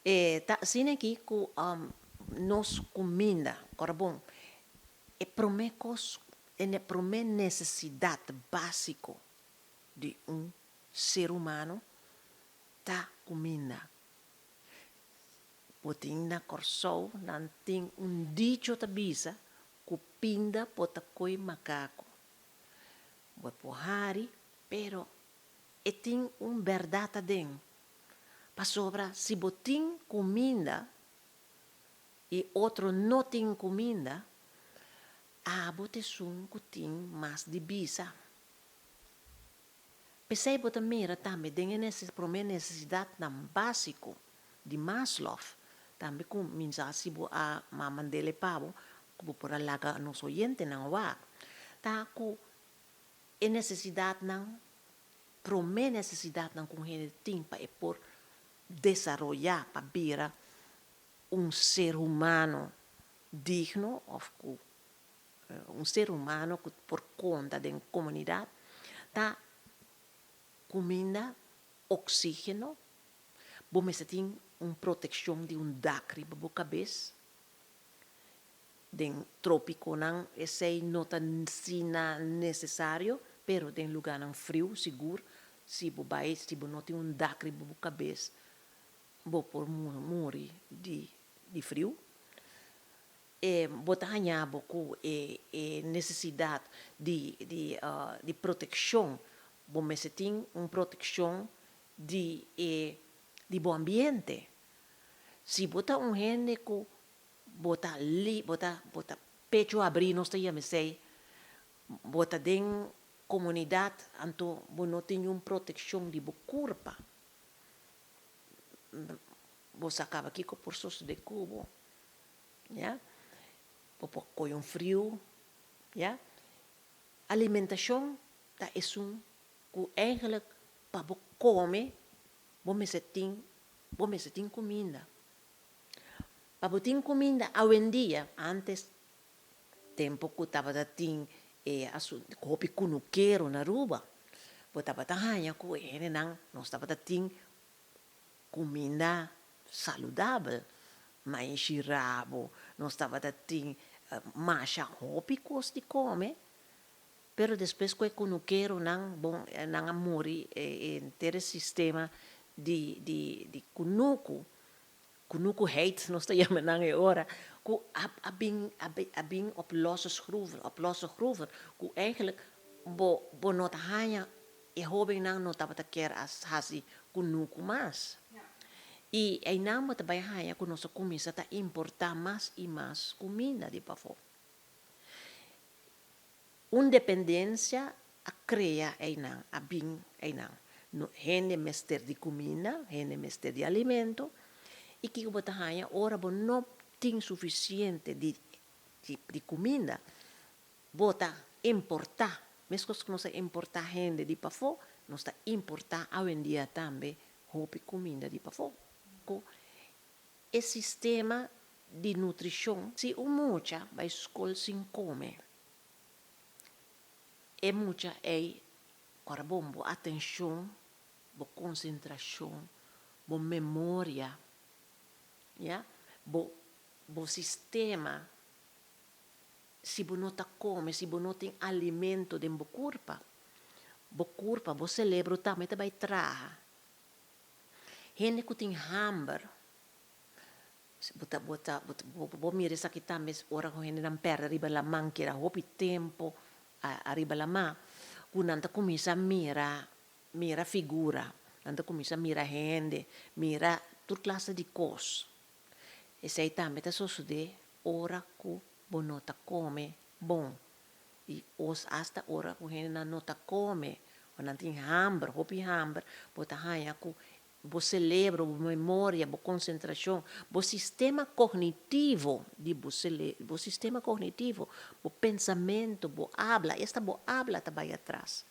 E ta asina aki ku nos kuminda, ora bon, e promé kos, e promé nesesidat básiko di un ser humano ta kuminda. Bo tin na Kòrsou nan tin un dicho ta bisa ku pinda por ta koi makaku. Bo por hari, pero e tin un bèrdat aden. Pasobra si bo tin kuminda i otro no tin kuminda, abo ta esun ku tin mas di bisa. P'esei bo ta mira tambe den e promé nesesidatnan básiko di Maslow, tambe ku minsa si bo a mand'el e pa bo, ku bo por a laga nos oyentenan wak, ta ku e nesesidatnan, promé nesesidatnan ku un hende tin pa e por desaroyá pa bira un ser humano digno òf ku un ser humano ku por konta den komunidat ta kuminda, oksígeno, bo mester tin un protekshon di un dak riba bo kabes, den trópikonan esei no ta asina nesesario, pero den lugánan friu sigur si bo bai si bo no tin un dak riba bo kabes bo por muri di friu. E bo ta haña bo ku e e nesesidat di di di protekshon. Bo mester tin un protekshon di e di bo ambiente. Si bo ta un hende ku bo ta li bo ta bo ta pecho abrí nos ta yama esei, bo ta den komunidat anto bo no tin un protekshon di bo kurpa. Bo sa kaba kiko por sosodé ku bo. Ya. Bo por kohe un friu, ya. Alimentashon ta esun ku eigenlijk pa bo kome bo mester tin, bo mester tin kuminda. Pa bo tin kuminda awendia, antes tempu ku tabata tin e asuntu hopi kunukero na Aruba, bo tabata haña ku e hendenan nos tabata tin Kuminda saludabel, maishi rabo, nos tabata tin masha hopi kos di kome, pero despues ku e kunukeronan bon nan a muri e henter e sistema di di di kunuku, kunuku heit nos ta yama nan e ora, ku a a bin a bin op losse schroeven, op losse groeven, ku eigenlijk bo bo no ta haña E hóbennan no tabata kier a hasi kunuku mas. I einan bo ta bai haña ku nos a kuminsá ta importá mas i mas kuminda di pafó. Un dependensia a krea einan, a bin einan. No, hende mester di kuminda, hende mester di alimento. I kiko bo ta haña ora bo no tin sufisiente di di kuminda? Bo ta importá, meskos ku nos a importá hende di pafó, nos ta importá awendia tambe hopi kuminda di pafó. Ku e sistema di nutrishon, si un mucha bai skol sin kome, e mucha ei kòrda bon bo atenshon, bo konsentrashon, bo memoria, ya, bo bo sistema. Si bo no ta kome, si bo no tin alimento den bo kurpa, bo kurpa, bo selebro tambe ta bai traha. Hende ku tin hamber, bo ta, bo ta, bo mira esaki tambe ora ku hendenan pèrdè riba laman, keda hopi tempu ariba laman, ku nan ta kuminsá mira, mira figura, nan ta kuminsá mira hende, mira tur klase di kos. Esei tambe ta sosodé ora ku bo no ta kome bon. I os asta ora ku hendenan no ta kome o nan tin hamber, hopi hamber, bo ta haña ku bo selebro, bo memoria, bo konsentrashon, bo sistema kognitivo di bo sele, bo sistema kognitivo, bo pensamentu, bo abla, esta bo abla ta bai atras.